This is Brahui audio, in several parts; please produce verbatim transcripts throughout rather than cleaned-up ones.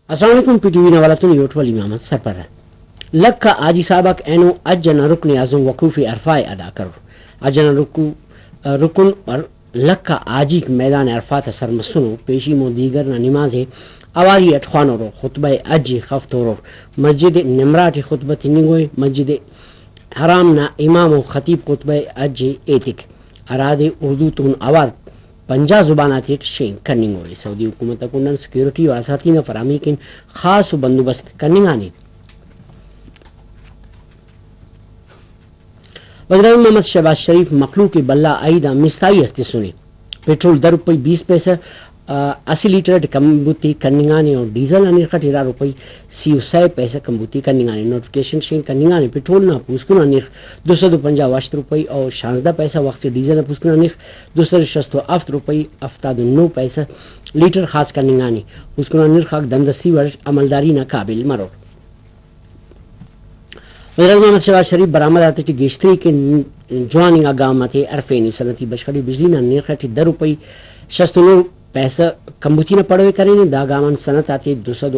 السلام علیکم، پی ٹی وی نا حوالہ تون یوٹ ولی محمد سرپرہ۔ لکھ آ حاجی صاحب آک اینو حج انا رکن اعظم وقوف عرفہ ءِ ادا کرور۔ حج انا رکو-، رکن پر لکھ آ حاجیک میدان عرفات آ سر مسنو، پیشی مون دیگر نا نماز ءِ اواری اٹ خوانورو، خطبہ حج ءِ خف تورور۔ مسجد نمرہ ٹی خطبہ تننگوئے، مسجد حرام نا امام و خطیب خطبہ حج ءِ ایتک، ہرادے اردو تون اوار پنجاہ زبان آتیٹ شینک کننگوئے۔ سعودی حکومت نا کنڈآن سیکورٹی و آسراتی نا فراہمی کن خاص و بندوبست کننگانے۔ وزیراعظم محمد شہباز شریف مخلوق ءِ بھلا عئید آ مستائی اس تسنے۔ پٹرول دہ روپئی بیس پیسہ، آ، اسہ لیٹر اٹ کمبوتی کننگانے اور ڈیزل نا نرخ اٹ ارا روپئی سی و سئے پیسہ کمبوتی کننگانے۔ نوٹیفکیشن شینک کننگانے۔ پٹرول نا پوسکن آ نرخ دو سد و پنجاہ و ہشت روپئی اور شانزدہ پیسہ، وخت ڈیزل نا پوسکن آ نرخ دو سد و شست و ہفت روپئی ہفتاد و نو پیسہ لیٹر خاص کننگانے۔ پوسکن آ نرخ آک دمدستی وڑ عملداری نا قابل مرور۔ وزیراعظم محمد شہباز شریف برآمد آتیٹی گیشتری کن جوان انگا گام آتے ہرفینے۔ صنعتی بشخ اٹی بجلی نا نرخ اٹی دہ روپئی شست و نو پیسہ کمبوتی نا پڑو ءِ کرینے۔ دا گام آن صنعت آتے دو سد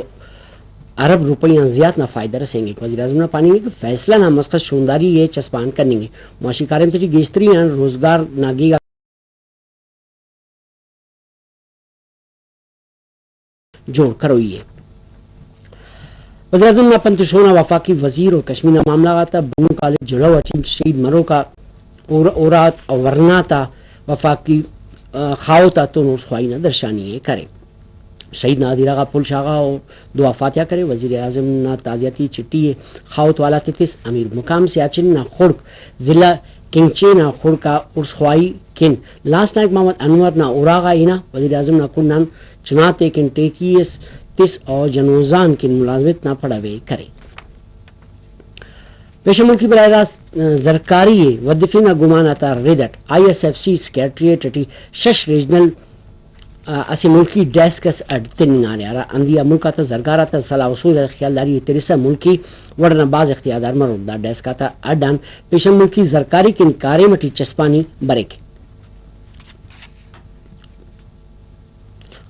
ارب روپئی آن زیات نا فائدہ رسینگک۔ وزیراعظم نا پاننگ ءِ کہ فیصلہ نا مسخت شونداری ءِ چسپان کننگ ءِ۔ معاشی کاریم تیٹی گیشتری آن روزگار نا گیگ آ جوڑ کروئی ءِ۔ وزیراعظم نا پن تسونا وفاقی وزیر و کشمیر نا معاملہ غاتا بنو کالج جلہو اٹی شہید مروک آ اور-، اورات و ورناتا وفاقی، آ، خاہوت آتون اوڑخواہی نا درشانی ءِ کرے۔ شہید نا ادیرہ غا پھل شاغا و دعا فاتحہ کرے۔ وزیراعظم نا تعزیتی چٹھی ءِ خاہوت والا تے تس۔ امیر مقام سیاچن نا خڑک ضلع کنگچے نا خڑک آ اوڑخواہی کن لانس نائک محمد انور نا اراغا ہنا۔ وزیراعظم نا کنڈ آن چناتے کن ٹیکی اس تس اور جنوزان کن ملازمت نا پڑو ءِ کرے۔ پیشن ملکی براہ راست، آ، زرکاری ءِ ودفنگ نا گمان آتا رد اٹ I S F C secretariat اٹی شش ریجنل، آ، اسہ ملکی ڈیسک اس اڈ تننگانے، ہرا ہندی آ ملک آتا زرگار آتا سلاہ و سوج آ خیالداری ءِ ترسا ملکی وڑ انا بھاز اختیاردار مرور۔ دا ڈیسک آتا اڈ آن پیشن ملکی زرکاری کن کاریم اٹی چسپانی بریک۔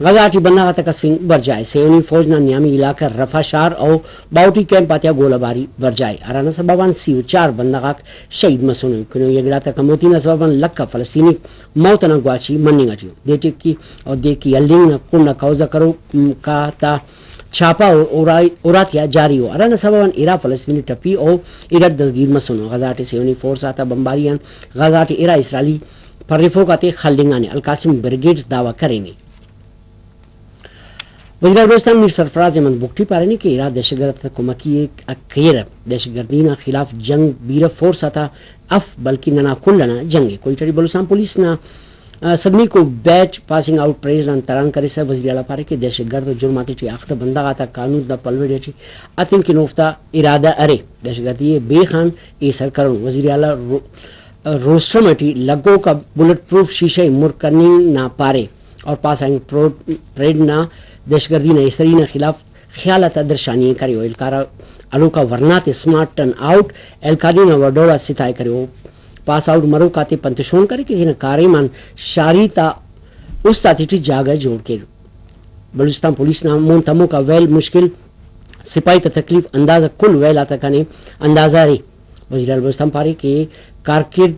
غزہ ٹی بندغ آتا کسفنگ برجا ءِ۔ صہیونی فوج نا نیامی علاقہ رفح شار و باہوٹی کیمپ آتیا گولہ باری برجا ءِ، ہرانا سبب آن سی و چار بندغ آک شہید مسنو۔ کنوئی ءِ گڑاتا کمبوتی نا سبب آن لکھ آ فلسطینی موت ئنا گواچی مننگ ئٹی ءُ۔ دے ٹکی و دے کی ہلنگ نا کنڈ آ قوضہ کروک آتا چھاپہ و اورا-، اوراتیا جاری ءُ، ہرانا سبب آن ارا فلسطینی ٹپی و ارٹ دزگیر مسنو۔ غزہ ٹی صہیونی فورس آتا بمباری آن غزہ ٹی ارا اسرائیلی پریفوک آتے خلنگانے، القاسم بریگیڈز دعویٰ کرینے۔ وزیر بلوچستان میر سرفراز احمد بگٹی پارینے کہ ارا دہشت گرد آتا کمکی ءِ کیرہ، دہشت گردی نا خلاف جنگ بیرہ فورس آتا اف بلکن ننا کل ئنا جنگ ءِ۔ کوئٹہ ٹی بلوچستان پولیس نا، آ، صدمیکو بیچ پاسنگ آؤٹ پریڈ آن تران کرسا وزیر اعلیٰ پارے کہ دہشت گرد و جرم آتیٹی اختہ بندغ آتا کانود نا پلویڑی ٹی ہتنگ کن اوفتا ارادہ ارے، دہشت گردی ءِ بیخ آن ایسر کرون۔ وزیر اعلیٰ رو-، روسٹرم اٹی لگوک آ بلٹ پروف شیشہ ءِ مر کننگ نا پارے اور پاس آئنگ پرو-، پریڈ نا دہشت گردی نا ایسری نا خلاف خیال آتا درشانی ءِ کرے۔ او اہلکار آ ہلوک آ ورنا تے سمارٹ ٹرن آؤٹ اہلکاری نا وڈولا ستائے کرے۔ او پاس آؤٹ مروک آتے پن تشون کرے کہ تینا کاریم آن شاری تا است آتیٹی جاگہ جوڑ کیر۔ بلوچستان پولیس نا مون تموک آ ویل مشکل، سپاہی تا تکلیف اندازہ کل ویل آتا کنے اندازہ ارے۔ وزیر اعلیٰ بلوچستان پارے کہ کارکڑد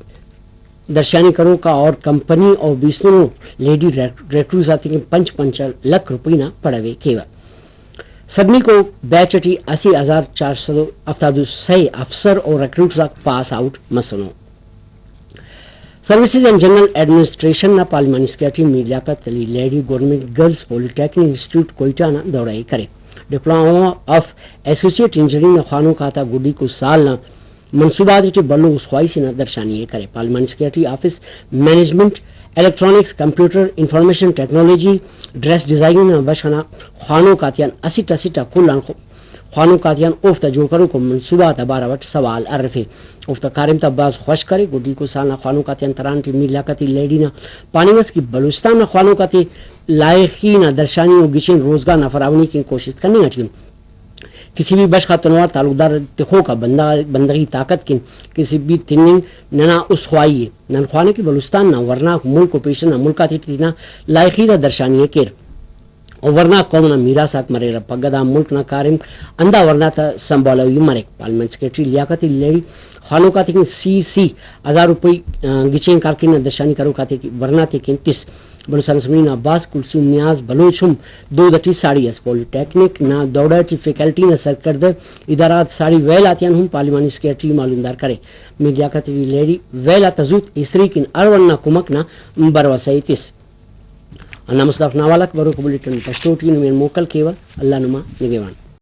درشانی کروک آ اور کمپنی اور بیستونو لیڈی ریک-، ریکروٹس آتے کن پنچ پنچ لکھ روپئی نا پڑو ءِ کیوہ۔ صدمیکو بیچ اٹی اسہ ہزار چار سد و ہفتاد و سئے افسر و ریکروٹس آک پاس آؤٹ مسنو۔ سروسز اینڈ جنرل ایڈمنسٹریشن نا پارلیمانی سیکرٹری میر لیاقت علی لہڑی گورنمنٹ گرلز پولی ٹیکنیکل انسٹیٹیوٹ کوئٹہ نا دورہ ءِ کرے۔ ڈپلومہ آف ایسوسیٹ انجینئرنگ نا خوانوک آتا گڈیکو سال نا منصوبہ غاتیٹی بھلو است خواہی سے نا درشانی ءِ کرے۔ پارلیمانی secretary office management, electronics, computer, information technology, dress designing نا بشخ انا خوانوک آتیان اسٹ اسٹ آ کل آن خو-، خوانوک آتیان اوفتا جوڑ کروکو منصوبہ غاتا بارو اٹ سوال ہرفے۔ اوفتا کاریم تا بھاز خوش کرے۔ گڈیکو سال نا خوانوک آتیان تران ٹی میر لیاقت علی لہڑی نا پاننگ ئس کہ بلوچستان نا خوانوک آتے لائخی نا درشانی و گچین روزگار نا فراوانی کن کوشست کننگ اٹی ءُ۔ کسی بھی بشخ آتون اوار تعلقدار تخوک آ بندغ-، بندغی طاقت کن کسی بھی تننگ ننا است خواہی ءِ۔ نن خوانہ کہ بلوچستان نا ورناک ملک و پیشن نا ملک آتیٹی تینا لائخی تا درشانی ءِ کیر۔ و ورنا قوم نا میراث آک مریرہ۔ پگہ دا ملک نا کاریم ہندا ورنا تا سنبھالوئی مریک۔ پارلیمنٹ سیکرٹری لیاقت علی لہڑی خوانوک آتیکن سی سی ہزار روپئی، آ، گچین کارکن نا درشانی کروک آتے ورنا تیکن تس۔ بلوچستان اسمبلی نا باسک کلثوم نیاز بلوچ ہم دود اٹی ساڑی ئس۔ پولی ٹیکنیک نا دورہ ٹی فیکلٹی نا سرکڑدہ ادارہ غاتا ساڑی ویل آتیان ہم پارلیمانی سیکرٹری معلومدار کرے۔ میر لیاقت علی لہڑی ویل آتا زوت ایسری کن ہر وڑ نا کمک نا بھروسہ ءِ تس۔ ہندا مسخت نا حوالہ غاک بروک بلیٹن پشتو ٹی نمے آن موکل کیوہ۔ اللہ نما نگہبان۔